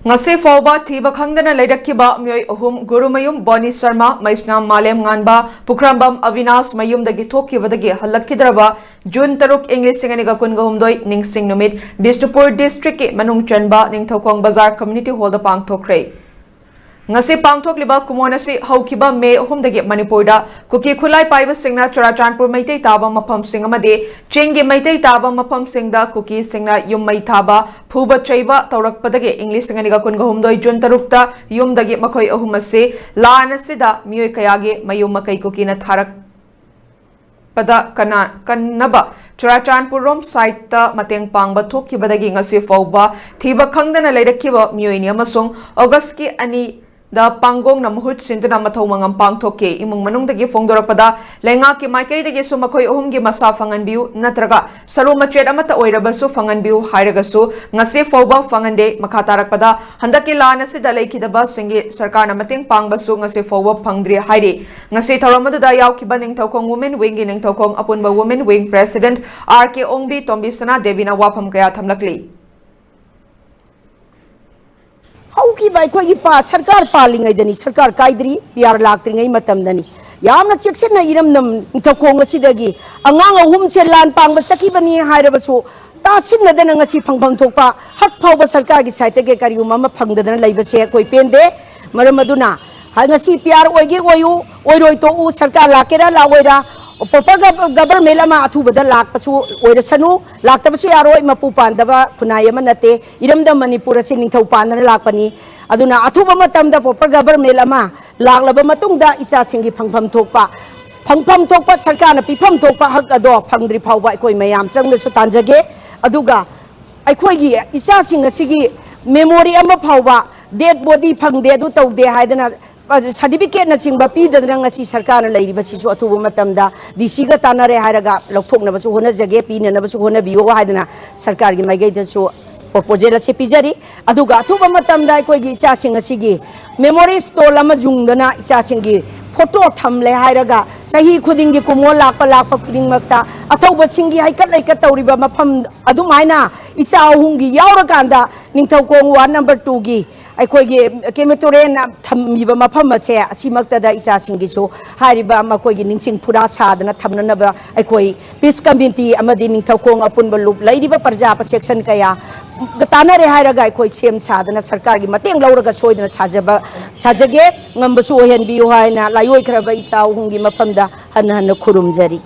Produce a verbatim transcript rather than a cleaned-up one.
ꯉꯁꯤ ꯐꯥꯎꯕ ꯊꯤꯕ ꯈꯪꯗꯅ ꯂꯩꯔꯛꯈꯤꯕ ꯃꯤꯑꯣꯏ ꯑꯍꯨꯝ, ꯒꯨꯔꯨꯃꯌꯨꯝ ꯕꯣꯅꯤ ꯁꯔꯃ, ꯃꯩꯁꯅꯥꯝ ꯃꯥꯂꯦꯝ ꯉꯥꯟꯕ, ꯄꯨꯈ꯭ꯔꯝꯕꯝ ꯑꯕꯤꯅꯥꯁ ꯃꯌꯨꯝꯗꯒꯤ ꯊꯣꯛꯈꯤꯕꯗꯒꯤ ꯍꯜꯂꯛꯈꯤꯗ꯭ꯔꯕ ꯖꯨꯟ ꯇꯔꯨꯛ, ꯏꯪ ꯂꯤꯁꯤꯡ ꯑꯅꯤꯒ ꯀꯨꯟꯒ ꯍꯨꯝꯗꯣꯏ ꯅꯤꯡꯁꯤꯡ ꯅꯨꯃꯤꯠ ꯕꯤꯁꯅꯨꯄꯨꯔ ꯗꯤꯁꯇ꯭ꯔꯤꯛꯀꯤ ꯃꯅꯨꯡ ꯆꯟꯕ ꯅꯤꯡꯊꯧꯈꯣꯡ ꯕꯖꯥꯔ ꯀꯝꯃ꯭ꯌꯨꯅꯤꯇꯤ ꯍꯣꯜꯗ ꯄꯥꯡꯊꯣꯛꯈ꯭ꯔꯦ꯫ ꯉꯁꯤ ꯄꯥꯡꯊꯣꯛꯂꯤꯕ ꯀꯨꯝꯑꯣꯟ ꯑꯁꯤ ꯍꯧꯈꯤꯕ ꯃꯦ ꯑꯍꯨꯝꯗꯒꯤ ꯃꯅꯤꯄꯨꯔꯗ ꯀꯨꯀꯤ ꯈꯨꯠꯂꯥꯏ ꯄꯥꯏꯕꯁꯤꯡꯅ ꯆꯨꯔꯥꯆꯥꯟꯄꯨꯔ ꯃꯩꯇꯩ ꯇꯥꯕ ꯃꯐꯝꯁꯤꯡ ꯑꯃꯗꯤ ꯆꯤꯡꯒꯤ ꯃꯩꯇꯩ ꯇꯥꯕ ꯃꯐꯝꯁꯤꯡꯗ ꯀꯨꯀꯤꯁꯤꯡꯅ ꯌꯨꯝ ꯃꯩ ꯊꯥꯕ, ꯐꯨꯕ ꯆꯩꯕ ꯇꯧꯔꯛꯄꯗꯒꯤ ꯏꯪ ꯂꯤꯁꯤꯡ ꯑꯅꯤꯒ ꯀꯨꯟꯒ ꯍꯨꯝꯗꯣꯏ ꯖꯨꯟ ꯇꯔꯨꯛꯇ ꯌꯨꯝꯗꯒꯤ ꯃꯈꯣꯏ ꯑꯍꯨꯝ ꯑꯁꯤ ꯂꯥꯟ ꯑꯁꯤꯗ ꯃꯤꯑꯣꯏ ꯀꯌꯥꯒꯤ ꯃꯌꯨꯝ ꯃꯀꯩ ꯀꯨꯀꯤꯅ ꯊꯥꯔꯛ ꯄꯗ ꯀꯅꯥ-, ꯀꯟꯅꯕ ꯆꯨꯔꯥꯆꯥꯟꯄꯨꯔ ꯔꯣꯝ ꯁꯥꯏꯠꯇ ꯃꯇꯦꯡ ꯄꯥꯡꯕ ꯊꯣꯛꯈꯤꯕꯗꯒꯤ ꯉꯁꯤ ꯐꯥꯎꯕ ꯊꯤꯕ ꯈꯪꯗꯅ ꯂꯩꯔꯛꯈꯤꯕ ꯃꯤꯑꯣꯏꯅꯤ ꯑꯃꯁꯨꯡ ꯑꯣꯒꯁꯀꯤ ꯑꯅꯤꯗ ꯄꯥꯡꯒꯣꯡꯅ ꯃꯍꯨꯠ ꯁꯤꯟꯗꯨꯅ ꯃꯊꯧ ꯃꯉꯝ ꯄꯥꯡꯊꯣꯛꯈꯤ꯫ ꯏꯃꯨꯡ ꯃꯅꯨꯡꯗꯒꯤ ꯐꯣꯡꯗꯣꯔꯛꯄꯗ, ꯂꯩꯉꯥꯛꯀꯤ ꯃꯥꯏꯀꯩꯗꯒꯤꯁꯨ ꯃꯈꯣꯏ ꯑꯍꯨꯝꯒꯤ ꯃꯁꯥ ꯐꯪꯍꯟꯕꯤꯌꯨ ꯅꯠꯇ꯭ꯔꯒ ꯁꯔꯨ ꯃꯆꯦꯠ ꯑꯃꯠꯇ ꯑꯣꯏꯔꯕꯁꯨ ꯐꯪꯍꯟꯕꯤꯌꯨ ꯍꯥꯏꯔꯒꯁꯨ ꯉꯁꯤ ꯐꯥꯎꯕ ꯐꯪꯍꯟꯗꯦ꯫ ꯃꯈꯥ ꯇꯥꯔꯛꯄꯗ, ꯍꯟꯗꯛꯀꯤ ꯂꯥꯟ ꯑꯁꯤꯗ ꯂꯩꯈꯤꯗꯕꯁꯤꯡꯒꯤ ꯁꯔꯀꯥꯔꯅ ꯃꯇꯦꯡ ꯄꯥꯡꯕꯁꯨ ꯉꯁꯤ ꯐꯥꯎꯕ ꯐꯪꯗ꯭ꯔꯤ ꯍꯥꯏꯔꯤ꯫ ꯉꯁꯤ ꯊꯧꯔꯝ ꯑꯗꯨꯗ ꯌꯥꯎꯈꯤꯕ ꯅꯤꯡꯊꯧꯈꯣꯡ Women Wing ꯒꯤ ꯅꯤꯡꯊꯧꯈꯣꯡ ꯑꯄꯨꯟꯕ Women Wing President ꯑꯥꯔ ꯀꯦ ꯑꯣꯡꯕꯤ ꯇꯣꯝꯕꯤ ꯁꯅꯥ ꯗꯦꯕꯤꯅ ꯋꯥꯐꯝ ꯀꯌꯥ ꯊꯝꯂꯛꯂꯤ꯫ ꯍꯧꯈꯤꯕ ꯑꯩꯈꯣꯏꯒꯤ ꯄꯥ-, ꯁꯔꯀꯥꯔ ꯄꯥꯜꯂꯤꯉꯩꯗꯅꯤ, ꯁꯔꯀꯥꯔ ꯀꯥꯏꯗ꯭ꯔꯤ, ꯄꯤ ꯑꯥꯔ ꯂꯥꯛꯇ꯭ꯔꯤꯉꯩ ꯃꯇꯝꯗꯅꯤ꯫ ꯌꯥꯝꯅ ꯆꯦꯛꯁꯤꯟꯅ ꯏꯔꯝꯗꯝ ꯅꯤꯡꯊꯧꯈꯣꯡ ꯑꯁꯤꯗꯒꯤ ꯑꯉꯥꯡ ꯑꯍꯨꯝꯁꯦ ꯂꯥꯟ ꯄꯥꯡꯕ ꯆꯠꯈꯤꯕꯅꯤ ꯍꯥꯏꯔꯕꯁꯨ, ꯇꯥꯁꯤꯟꯅꯗꯅ ꯉꯁꯤ ꯐꯪꯐꯝ ꯊꯣꯛꯄ ꯍꯛ ꯐꯥꯎꯕ ꯁꯔꯀꯥꯔꯒꯤ ꯁꯥꯏꯠꯇꯒꯤ ꯀꯔꯤꯒꯨꯝꯕ ꯑꯃ ꯐꯪꯗꯗꯅ ꯂꯩꯕꯁꯦ ꯑꯩꯈꯣꯏ ꯄꯦꯟꯗꯦ꯫ ꯃꯔꯝ ꯑꯗꯨꯅ ꯍꯥꯏ, ꯉꯁꯤ ꯄꯤ ꯑꯥꯔ ꯑꯣꯏꯒꯦ ꯑꯣꯏꯌꯨ, ꯑꯣꯏꯔꯣꯏ ꯇꯣꯛꯎ, ꯁꯔꯀꯥꯔ ꯂꯥꯛꯀꯦꯔꯥ ꯂꯥꯛꯑꯣꯏꯔꯥ, proper gov-, government ꯑꯃ ꯑꯊꯨꯕꯗ ꯂꯥꯛꯄꯁꯨ ꯑꯣꯏꯔꯁꯅꯨ, ꯂꯥꯛꯇꯕꯁꯨ ꯌꯥꯔꯣꯏ, ꯃꯄꯨ ꯄꯥꯟꯗꯕ ꯈꯨꯟꯅꯥꯏ ꯑꯃ ꯅꯠꯇꯦ꯫ ꯏꯔꯝꯗꯝ ꯃꯅꯤꯄꯨꯔ ꯑꯁꯤ ꯅꯤꯡꯊꯧ ꯄꯥꯟꯗꯅ ꯂꯥꯛꯄꯅꯤ꯫ ꯑꯗꯨꯅ ꯑꯊꯨꯕ ꯃꯇꯝꯗ proper government ꯑꯃ ꯂꯥꯛꯂꯕ ꯃꯇꯨꯡꯗ ꯏꯆꯥꯁꯤꯡꯒꯤ ꯐꯪꯐꯝ ꯊꯣꯛꯄ, ꯐꯪꯐꯝ ꯊꯣꯛꯄ ꯁꯔꯀꯥꯔꯅ ꯄꯤꯐꯝ ꯊꯣꯛꯄ ꯍꯛ ꯑꯗꯣ ꯐꯪꯗ꯭ꯔꯤ ꯐꯥꯎꯕ ꯑꯩꯈꯣꯏ ꯃꯌꯥꯝ ꯆꯪꯅꯁꯨ ꯇꯥꯟꯖꯒꯦ꯫ ꯑꯗꯨꯒ ꯑꯩꯈꯣꯏꯒꯤ ꯏꯆꯥꯁꯤꯡ ꯑꯁꯤꯒꯤ memory ꯑꯃ ꯐꯥꯎꯕ, dead body ꯐꯪꯗꯦ, ꯑꯗꯨ ꯇꯧꯗꯦ ꯍꯥꯏꯗꯅ, ꯑ, certificate ꯅꯆꯤꯡꯕ ꯄꯤꯗꯗꯅ ꯉꯁꯤ ꯁꯔꯀꯥꯔꯅ ꯂꯩꯔꯤꯕꯁꯤꯁꯨ ꯑꯊꯨꯕ ꯃꯇꯝꯗ ꯗꯤ ꯁꯤꯒ ꯇꯥꯟꯅꯔꯦ ꯍꯥꯏꯔꯒ ꯂꯧꯊꯣꯛꯅꯕꯁꯨ ꯍꯣꯠꯅꯖꯒꯦ, ꯄꯤꯅꯅꯕꯁꯨ ꯍꯣꯠꯅꯕꯤꯌꯨ ꯍꯥꯏꯗꯅ ꯁꯔꯀꯥꯔꯒꯤ ꯃꯥꯏꯀꯩꯗꯁꯨ proposal ꯑꯁꯤ ꯄꯤꯖꯔꯤ꯫ ꯑꯗꯨꯒ ꯑꯊꯨꯕ ꯃꯇꯝꯗ ꯑꯩꯈꯣꯏꯒꯤ ꯏꯆꯥꯁꯤꯡ ꯑꯁꯤꯒꯤ memory stone ꯑꯃ ꯌꯨꯡꯗꯅ ꯏꯆꯥꯁꯤꯡꯒꯤ photo ꯊꯝꯂꯦ ꯍꯥꯏꯔꯒ ꯆꯍꯤ ꯈꯨꯗꯤꯡꯒꯤ ꯀꯨꯝꯑꯣꯟ ꯂꯥꯛꯄ ꯂꯥꯛꯄ ꯈꯨꯗꯤꯡꯃꯛꯇ ꯑꯊꯧꯕꯁꯤꯡꯒꯤ ꯍꯩꯀꯠ ꯂꯩꯀꯠ ꯇꯧꯔꯤꯕ ꯃꯐꯝ ꯑꯗꯨꯃꯥꯏꯅ ꯏꯆꯥ ꯑꯍꯨꯝꯒꯤ ꯌꯥꯎꯔꯀꯥꯟꯗ ꯅꯤꯡꯊꯧꯈꯣꯡ ꯋꯥꯔꯗ ꯅꯝꯕꯔ ꯇꯨꯒꯤ ꯑꯩꯈꯣꯏꯒꯤ ꯀꯦꯃꯦꯇꯣꯔꯦꯟꯅ ꯊꯝꯃꯤꯕ ꯃꯐꯝ ꯑꯁꯦ ꯑꯁꯤꯃꯛꯇꯗ ꯏꯆꯥꯁꯤꯡꯒꯤꯁꯨ ꯍꯥꯏꯔꯤꯕ ꯃꯈꯣꯏꯒꯤ ꯅꯤꯡꯁꯤꯡ ꯐꯨꯔꯥ ꯁꯥꯗꯅ ꯊꯝꯅꯅꯕ ꯑꯩꯈꯣꯏ ꯄꯤꯁ ꯀꯃꯤꯇꯤ ꯑꯃꯗꯤ ꯅꯤꯡꯊꯧꯈꯣꯡ ꯑꯄꯨꯟꯕ ꯂꯨꯞ ꯂꯩꯔꯤꯕ ꯄ꯭ꯔꯖꯥ ꯁꯦꯛꯁꯟ ꯀꯌꯥ ꯇꯥꯟꯅꯔꯦ ꯍꯥꯏꯔꯒ ꯑꯩꯈꯣꯏ ꯁꯦꯝ ꯁꯥꯗꯅ ꯁꯔꯀꯥꯔꯒꯤ ꯃꯇꯦꯡ ꯂꯧꯔꯒ ꯁꯣꯏꯗꯅ ꯁꯥꯖꯕ ꯁꯥꯖꯒꯦ꯫ ꯉꯝꯕꯁꯨ ꯑꯣꯏꯍꯟꯕꯤꯌꯨ ꯍꯥꯏꯅ ꯂꯥꯏꯑꯣꯏꯈ꯭ꯔꯕ ꯏꯆꯥ ꯑꯍꯨꯝꯒꯤ ꯃꯐꯝꯗ ꯍꯟꯅ ꯍꯟꯅ ꯈꯨꯔꯨꯝꯖꯔꯤ꯫